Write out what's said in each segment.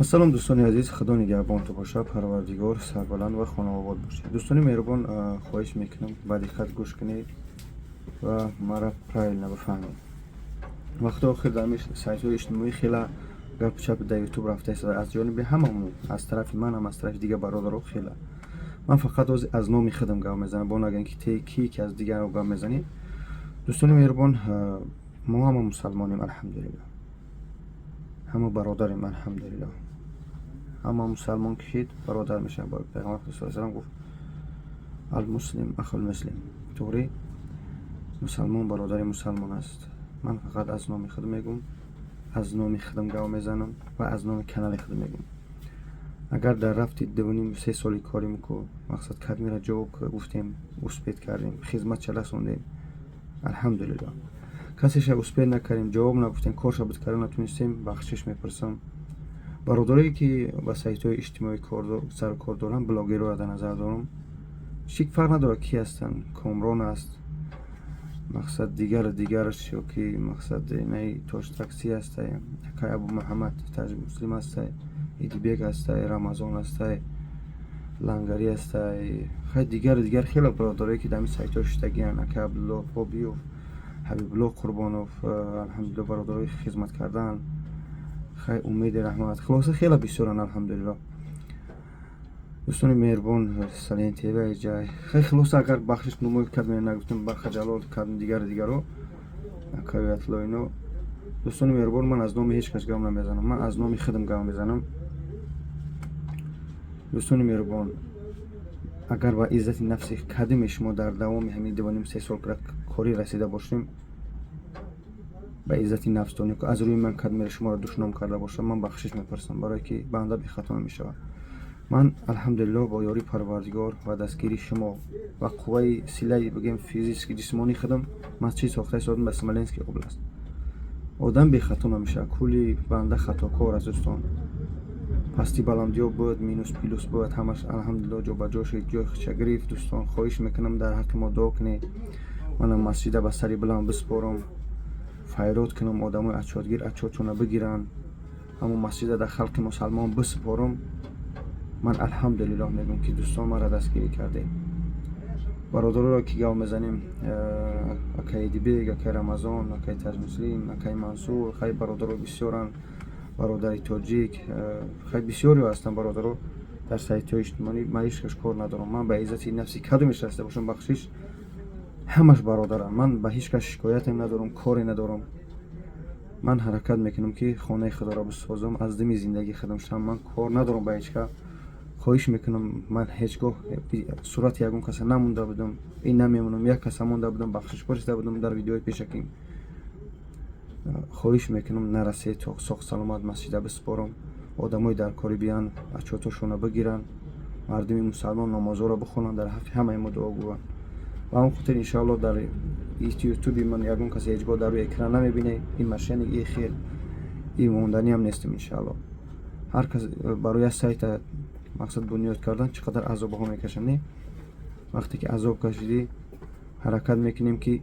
Ассалом, дӯстони азиз, Худо нигаҳбонтон бошад, Парвардигор, сарбаланд ва хонаобод бошед. Дӯстони меҳрубон, хоҳиш мекунам, ба диққат гӯш кунед ва маро правильно бифаҳмед. Вақти охир дар сайтҳои иҷтимоӣ хела гапу чап дар Ютуб рафта истода аз ҷониби ҳамамон, аз тарафи манам, аз тарафи дигар бародаро хела. Ман фақат ҳозир аз номи худам гап мезанам, бо нагӯям, ки те ки ки аз дигарро гап мезанӣ. Дӯстони меҳрубон, мо ҳама мусалмонем, алҳамдулиллоҳ, ҳама бародарем, алҳамдулиллоҳ. Ҳама мусалмон кишид, бародар мешавад. Пайғамбар саллаллоҳу алайҳи гуфт: المسلم أخو المسلم. Туғри, мусалмон бародари мусалмон аст. Ман фақат аз номи худ мегӯм, аз номи худам гап мезанам ва аз номи канали худ мегӯм. Агар дар рафти 2,5-3 соли корим ку мақсад кадмира ҷавоб гуфтем, успеть кардем, хизматша расондем, алҳамдулиллоҳ. Касеша успеть накардем, ҷавоб нагуфтем, корша буд карда натунистем, бахшиш мепурсам. Бародарое ки ба сайтҳои иҷтимоӣ сару кор доранд, блогерро дар назар дорам, чӣ фарқ надорад, ки ҳастанд, Комрон аст, мақсад, дигару дигараш, ё ки мақсад наи Тош Таксӣ ҳастай, акай Абу Муҳаммад Таҷ Муслим ҳастай, Идибек ҳастай, Рамазон ҳастай, Лангарӣ ҳастай, хай, дигару дигар хеле бародарое ки дар ҳамин сайтҳо шиштагианд, акай Абдулло Бобиёв, Ҳабибулло Қурбонов, алҳамдулилло, бародарои хизмат кардан, хай, Умеди Раҳмат, хулоса, хеле бисёранд, алҳамдулилло. Дӯстони меҳрубон, Сален ТВ ҷай, хай, хулоса, агар бахшиш нумои кадме нагуфтем, Бархаҷалол кадм, дигару дигаро, акаи ино. Дӯстони меҳрубон, ман аз номи ҳеҷ кас гап намезанам, ман аз номи худам гап мезанам. Дӯстони меҳрубон, агар ба иззати нафси кадиме шумо дар давоми ҳамин 2,5-3 сол корӣ расида бошем, ба иззати нафстон аз рӯи ман кадмеро шуморо душном карда бошам, ман бахшиш мепурсам, барое ки банда бехато намешавад. Ман, алҳамдулиллоҳ, бо ёрии Парвардигор ва дастгирии шумо ва қувваи силаи, бигем, физически, ҷисмонии худам масҷид сохта истодам ба Смоленский област. Одам бехато намешавад, кулли банда хатокор аст, дӯстон. Пасти баландиҳо буд, минус плюс буд, ҳамаш, алҳамдулиллоҳ, ҷо ба ҷо шуд, ҷои худша гирифт. Дӯстон, хоҳиш мекунам, дар ҳаққи мо дуо кунед, манам масҷида ба сари баланд биспорам, файрод кунам, одамои отчётгир отчётшона бигиранд, ҳамон масҷида дар халқи мусалмон бисупорам. Ман, алҳамдулиллоҳ, мегӯям, ки дӯстон маро дастгирӣ кардед. Бародароро ки гап мезанем, акаи Дибег, акаи Рамазон, акаи Таҷмуслим, акаи Мансур, хай, бародаро бисёранд, бародари тоҷик, хай, бисёриҳо ҳастанд бародаро дар сайтҳои иҷтимоӣ. Ман ҳеҷ кас кор надорам. Ман ба иззати нафси кадомеш расида бошам, бахшиш, ҳамаш бародарам. Ман ба ҳеҷ кас шикоятем надорам, коре надорам. Ман ҳаракат мекунам, ки хонаи худоро бисозам, аз дими зиндагии худам шавам. Ман кор надорам ба ҳеҷ кас. Хоҳиш мекунам, ман ҳеҷ гоҳ сурати ягон каса намонда будам, ин намемонам. Як каса монда будам, бахшиш пурсида будам дар видеои пешаким. Хоҳиш мекунам, нарасед, соғ саломат масҷида биспорам, одамои даркорӣ биёянд, отчётошонро бигиранд, мардуми мусалмон намозҳоро бихонанд, дар ҳаққи ҳамаи мо дуо гӯянд. Ба ҳамон хотир, иншоалло, дар Ютуби ман ягон касе ҳеҷ гоҳ дар рӯи экран намебинед. Ин мошенник, и хел и монданиам нестам, иншоалло. Ҳар кас барои як сайта мақсад бунёд кардан чӣ қадар азобҳо мекашанд, не? Вақте ки азоб кашидӣ, ҳаракат мекунем, ки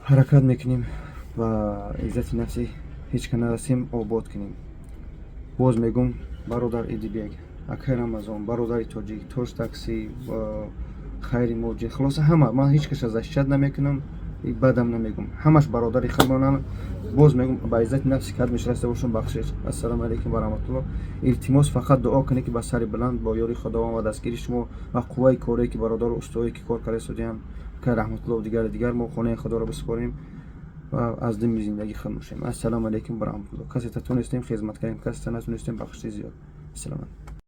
ҳаракат мекунем, ба иззати нафси ҳеҷ ка нарасем, обод кунем. Боз мегӯм, бародар Идибек, акай Рамазон, бародари тоҷик, Тош Таксӣ, Хайри Муҷи, хулоса, ҳама. Ман ҳеҷ каса защищать намекунам, бадам намегӯм, ҳамаш бародари худмонанд. Боз мегӯм, ба иззати нафси кадмеш расида бошам, бахшиш. Ассалому алайкум ва раҳматуллоҳ. Илтимос, фақат дуо кунед, ки ба сари баланд бо ёри Худованд ва дастгирии шумо ва қувваи корие ки бародару устое ки кор карда истодиям, акай Раҳматуллоҳ, дигару дигар, мо хонаи худоро бисупорем ва аз дими зиндагӣ худ бошем. Ассалому алайкум ва раҳматуллоҳ. Касе та тонистем, хизмат кардем, касе та натонистем, бахшиши зиёд. Ассалому алайкум.